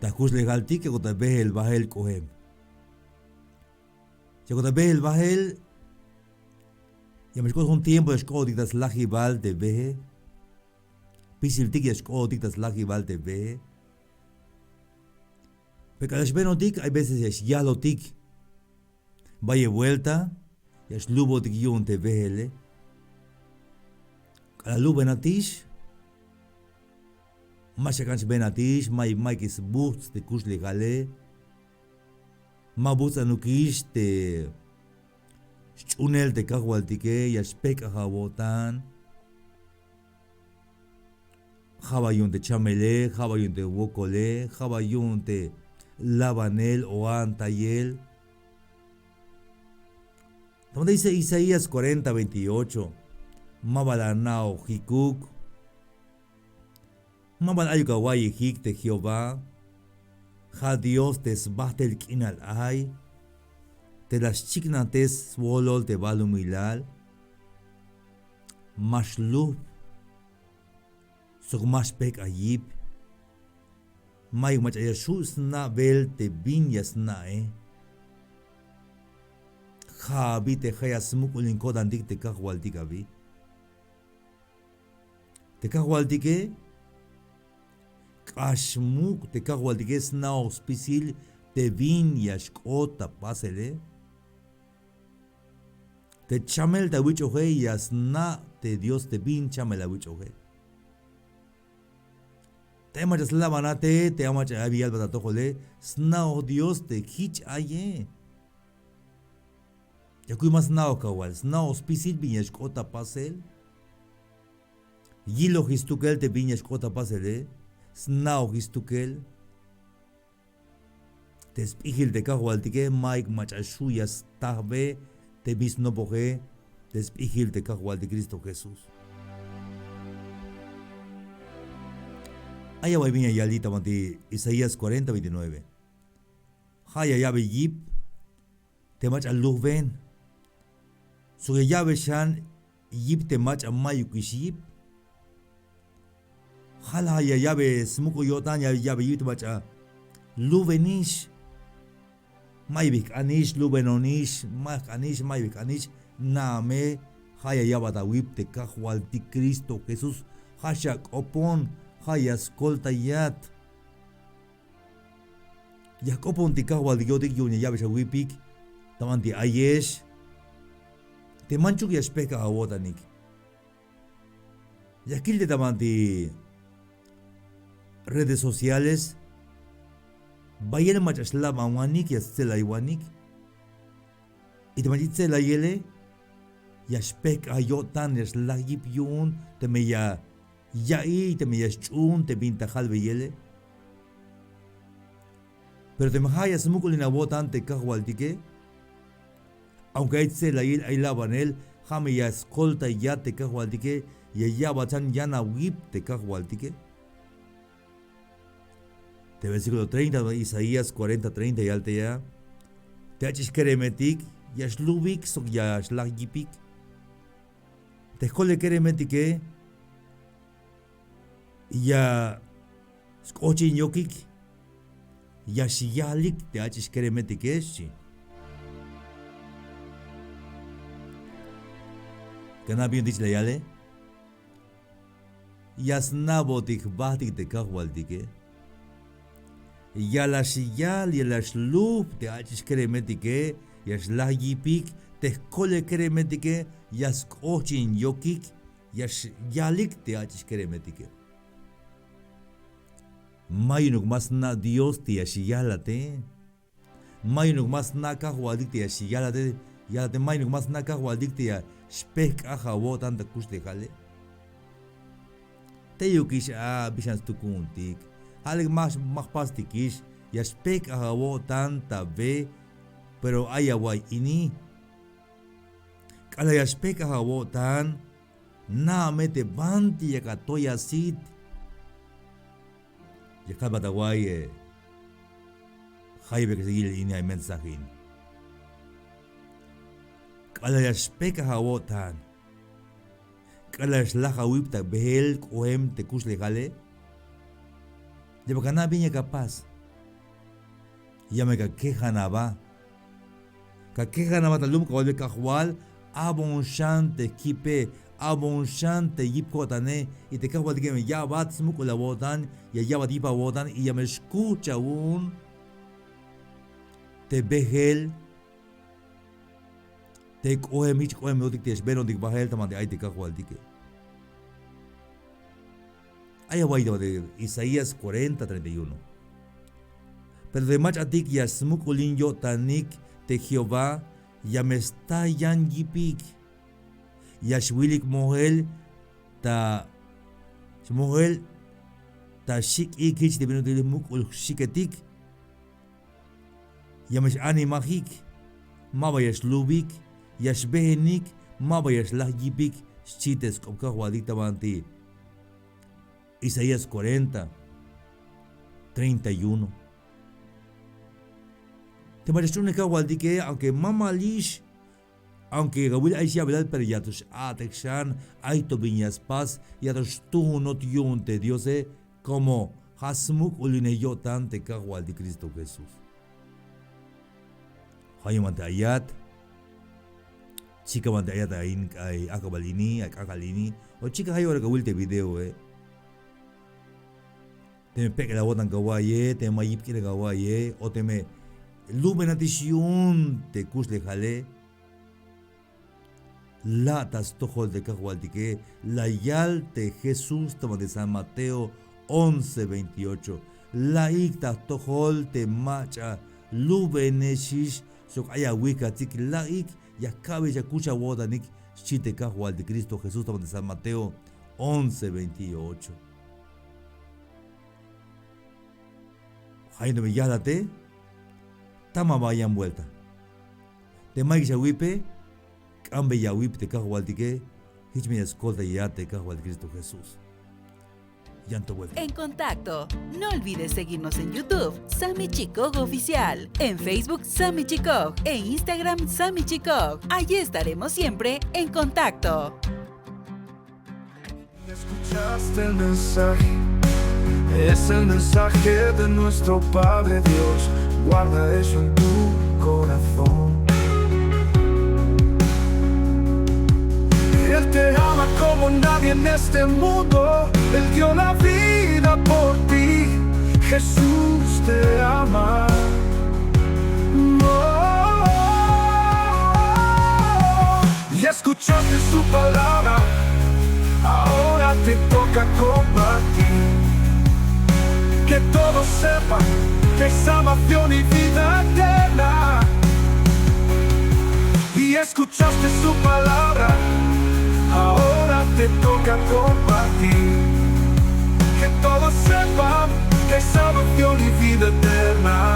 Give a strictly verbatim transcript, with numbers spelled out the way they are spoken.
ta jkuxlejaltik, yakot ta beel bael k'oem. Yakot ta beel bael, ya me xk'ot jun tiempo ya xk'otik ta slajibal te bee. Pisiltik ya xk'otik ta slajibal te bee. Pero k'alal xbenotik, hay veces ya xyalotik. Bayel vuelta ya xlubotik yu'un te beele. K'alal lubenatix, ma xak'an xbenatix, mayuk, mayuk sbujts' te kuxlejale. Ma bujts'anukix te sch'unel te kajwaltike, ya xpejk'aj awo'tan. Ja' bal yu'un te chamele, ja' bal yu'un te wokole, ja' bal yu'un te labanel o antayel. Ta banti dice Isaías cuarenta veintiocho: Ma bal ana'ojikuk, ma bal ayuk awa'iyejik te Jehová, ja' Dios te sbajtel k'inal ay, te la xchiknantes swojlol te balumilal. Ma xlujp sok ma xpejk'aj yip. Mayuk mach'a ya xju' sna'bel te bin ya sna'e. Ja' abi te ja' ya smuk'ulin ko'tantik te kajwaltik abi. Te kajwaltike, k'ax muk' te kajwaltike sna'oj spisil te bin ya xk'ot ta pasele. Te chamel ta wich'oje ya sna' te Dios te bin chamel awich'oje. Te mach'a slabanate, te mach'a abi yalbat atojole, sna'oj Dios te jich aye. Ya kuy ma sna'oj kajwal, sna'oj spisil bin ya xk'ot ta pasel. Yiloj stukel te bin ya xk'ot ta pasele, sna'oj stukel. Te sp'ijil te kajwaltike, mayuk mach'a xju' ya stajbe te bin snopoje te sp'ijil te kajwaltik Cristo Jesús. Ay awa'y bin ya yal ta banti Isaías cuarenta veintinueve. Ja' ya ya'be yip te mach'a lujben. Sok ya ya'be xan yip te mach'a mayukix yip. Ja' la ya ya'be smuk'ul yo'tan, ya ya'be yip te mach'a lujbenix. Mayuk bi jk'anix, lujbenonix, ma jk'anix, mayuk bi jk'anix, na'a me, ja' ya ya'bat awip te kajwaltik Cristo Jesús, ja' xak'opon, ja' ya skoltayat. Ya jk'opontik kajwaltik yo'tik yu'un ya ya'bex awipik ta banti ayex te manchuk ya xpejk'aj awo'tanik. Ya kil te ta banti redes sociales bayel mach'a xlabanwanik, ya stse'laywanik. Y teme ya xtse'layele, ya xpejk'aj yo'tan, ya xlaj yip yu'un teme ya ya'iy, teme ya xch'uun te bin ta jalbeyele. Pero teme ja' ya smuk'ulin awo'tan te kajwaltike, aunque ay tse'layil, ay labanel, ja' me ya skoltayat te kajwaltike, ya ya'bat xan yan awip te kajwaltike. Te versículo treinta, Isaías cuarenta treinta, yal te ya: Te ach'ix keremetik ya xlubik sok ya xlaj yipik. Te jkolel keremetike ya sk'ojchin yokik, ya xyalik te ach'ix keremetike, xchi. Kana' bin yu'un te jich la yale. Ya sna'botik jbajtik te kajwaltike. Ya la xyal, ya la xlujp te ach'ix keremetike, ya xlaj yipik, te jkolel keremetike ya sk'ojchin yokik, ya xyalik te ach'ix keremetike. Ma yu'unuk ma sna' Dios te ya xyalate. Ma yu'unuk ma sna' kajwaltik te ya xyalate, yalate, ma yu'unuk ma sna' kajwaltik te ya xpejk'aj awo'tan ta kuxlejale. Teyukix a bi xan stukuntik. Ja' lek ma, ma jpastikix, ya xpejk'aj awo'tan ta be, pero ay awa'y ini. K'alal ya xpejk'aj awo'tan, na'a me te banti yak atoy asit. Ya kalbat awa'y, eh, jayeb yak yilel ini ay mensaje ini. K'alal ya xpejk'aj awo'tan, k'alal ya xlaj awip ta beel k'oem te kuxlejale, ya bal ana' bin yak apas. Ya me ka kejan aba. Ka kejan aba ta lum k'abal Kajwal, abon xan te jkipe, abon xan te yip ko'tane, y te Kajwaltike me ya'bat smuk'ul awo'tan, ya ya'bat yip awo'tan, y ya me xkuch awu'un te bejel, te k'oem, jich k'oem yo'tik te ya xbenotik bael ta banti ay te Kajwaltike. Ay awa'iy ta banti Isaías cuarenta, treinta y uno. Pero te mach'atik ya smuk'ulin yo'tanik te Jehová, ya me sta yan yipik. Ya xwilik mojel ta, mojel ta xik'ik jich te bin ut'il muk'ul xiketik. Ya me x-animajik, maba ya xlubik, ya xbejenik, maba ya xlaj yipik, xchi te sk'op Kajwaltik ta banti Isaías cuarenta, treinta y uno. Te mach'a xch'unej Kajwaltike, aunque mamalix, aunque ya kawil ay xya'bilal, pero ya to x-a'tej xan, ay to bin ya spas, ya to xtuunot yu'un te Diose, como ja' smuk'ulinej yo'tan te Kajwaltik Cristo Jesús. Ja' yu'un banti ayat, chikan banti ayat ay, ay ajk'abal ini, ay k'ajk'al ini, o chikan ja' yu'un ora kawil te videoe. Teme pek'el awo'tan kawa'iye, teme ma yip k'inal kawa'iye, o teme lubenatix yu'un te kuxlejale, la' ta stojol te Kajwaltike, la yal te Jesús ta banti San Mateo once veintiocho. La'ik ta jtojol te mach'a lubenexix sok ay awijkatsik, la'ik ya ka'beyex akuch awo'tanik, xchi te Kajwaltik Cristo Jesús ta banti San Mateo once veintiocho. Ja' yu'un teme yalate, tama aba yan vuelta. Te mayukix awipe, k'ambeya awip te Kajwaltike, jich me ya skoltayat te Kajwaltik Cristo Jesús. Yan to vuelta. En contacto. No olvides seguirnos en YouTube, Sami Chikoj Oficial, en Facebook, Sami Chikoj, e Instagram, Sami Chikoj. Allí estaremos siempre en contacto. Escuchaste el mensaje. Es el mensaje de nuestro Padre Dios. Guarda eso en tu corazón. Él te ama como nadie en este mundo. Él dio la vida por ti. Jesús te ama. Oh. Y escuchaste su palabra, ahora te toca compartir. Que todos sepan que hay salvación y vida eterna. Y escuchaste su palabra, ahora te toca compartir. Que todos sepan que hay salvación y vida eterna.